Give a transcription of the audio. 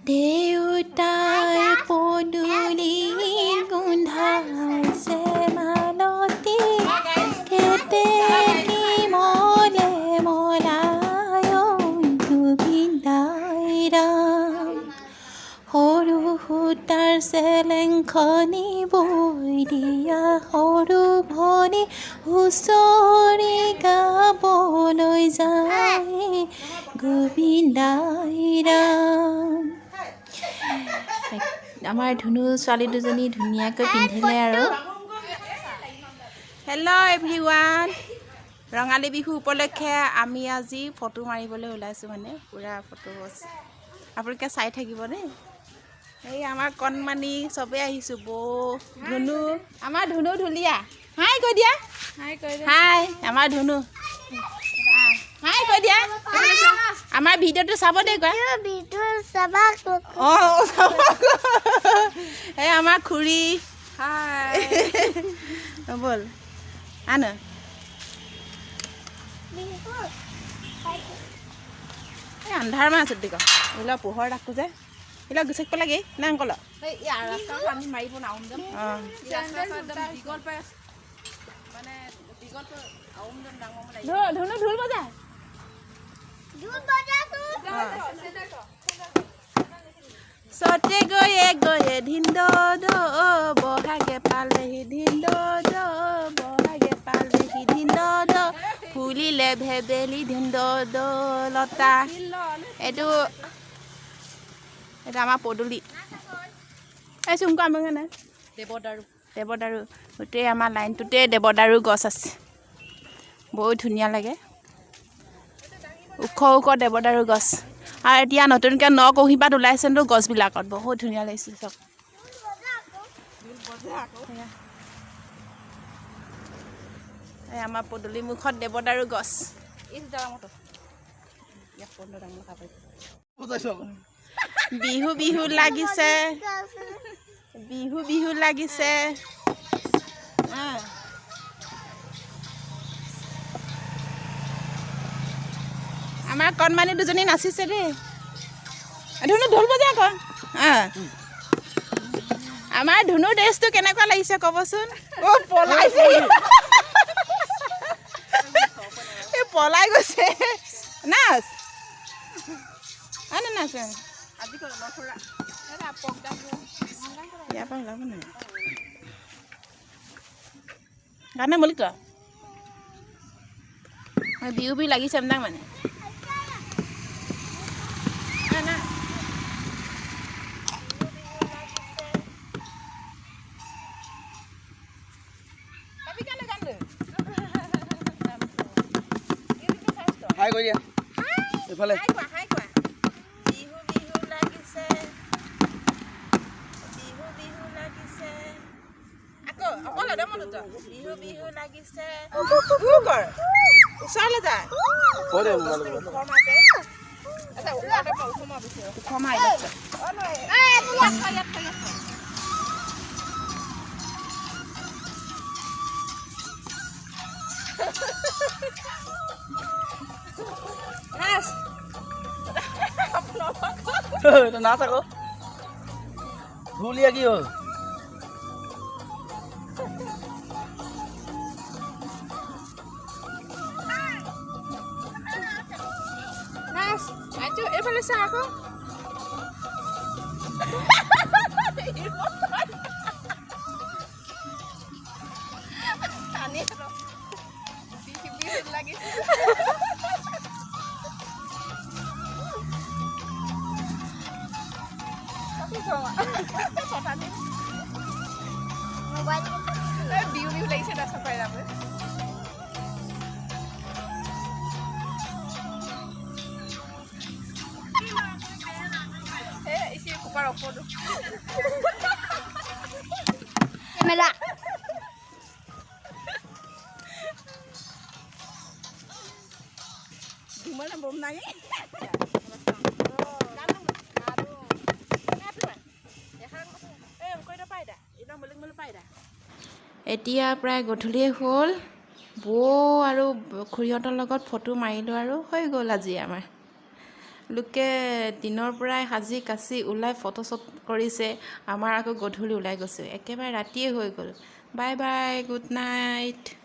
দেউতাৰ পদূলি গোন্ধাইছে মালতী, কেতেকী মলে মলাই, গোবিন্দাই ৰাম। সৰু সূতাৰ চেলেংখনি বৈ দিয়া, সৰু ভনী হুঁচৰি গাবলৈ যায়, গোবিন্দাই ৰাম। আমাৰ ধুনু ছোৱালী দুজনী ধুনীয়াকৈ পিন্ধিলে আৰু। হেল্ল' এভৰিৱান, ৰঙালী বিহু উপলক্ষে আমি আজি ফটো মাৰিবলৈ ওলাইছোঁ, মানে পূৰা ফটো। আপোনালোকে চাই থাকিব দেই। এই আমাৰ কণমানি চবেই আহিছোঁ, বৌ, ধুনু, আমাৰ ধুনু ঢুলীয়া। হাই কৈ দিয়া, হাই। আমাৰ ধুনু, হাই কৈ দিয়া। আমাৰ ভিডিঅ'টো চাব দেই, কোৱা। অঁ, চাব। এই আমাৰ খুৰী। ব'ল আন। এই আন্ধাৰ মান আছে দিক, এইবিলাক পোহৰ ৰাখোঁ যে, এইবিলাক গুচাই লাগে না আংকল। অঁ, ধুনু ঢোল বজা। চতে গৈয়ে গৈয়ে ধিন্দ বহাগে পালেহি, ধিন্দ বহাগে পালেহি, ধিন্দ ফুলিলে ভেবেলি, ধিন্দ লতা। এইটো এইটো আমাৰ পদূলি। এই চুমকো আমি নাই। দেৱদাৰু। দেৱদাৰু, গোটেই আমাৰ লাইনটোতে দেৱদাৰু গছ আছে। বহুত ধুনীয়া লাগে, ওখ ওখ দেৱদাৰু গছ। আৰু এতিয়া নতুনকৈ ন কুঁহিপাত ওলাইছে ন গছবিলাকত, বহুত ধুনীয়া লাগিছে চব। এই আমাৰ পদূলি মুখত দেৱদাৰু গছ। বিহু বিহু লাগিছে, বিহু বিহু লাগিছে। আমাৰ কণমানি দুজনী নাচিছে দেই। ধুনু ঢোল বজা আকৌ। অঁ, আমাৰ ধুনুৰ ড্ৰেছটো কেনেকুৱা লাগিছে ক'বচোন। অ', পলাইছে, এই পলাই গৈছে। নাচ নাচ। ইয়াৰ পৰা ওলাব নাই গানে মলিক। বিহু বিহু লাগিছে মানে। হাই কৰি দিয়া এইফালে। হাই কোৱা, হাই কোৱা। বিহু বিহু লাগিছে, বিহু বিহু লাগিছে। আকৌ অকলে দমনত বিহু বিহু লাগিছে। উ কৰ, ওচৰলৈ যা। কৈ দে মোবাইলত। ওখ মাৰি লৈছে। নাচ। এইটো নাচ আকৌ, ঢুলীয়া কি হ'ল? নাচ আইতো, এইফালে চা আকৌ। বিহু বিহু লাগিছে, নাচ পাই যাব। কেমেৰা। এতিয়া প্ৰায় গধূলিয়ে হ'ল। বৌ আৰু খুৰীহঁতৰ লগত ফটো মাৰিলোঁ আৰু হৈ গ'ল আজি আমাৰ। লোকে দিনৰ পৰাই সাজি কাচি ওলাই ফটোশ্বুট কৰিছে, আমাৰ আকৌ গধূলি ওলাই গৈছোঁ, একেবাৰে ৰাতিয়ে হৈ গ'ল। Bye bye, good night.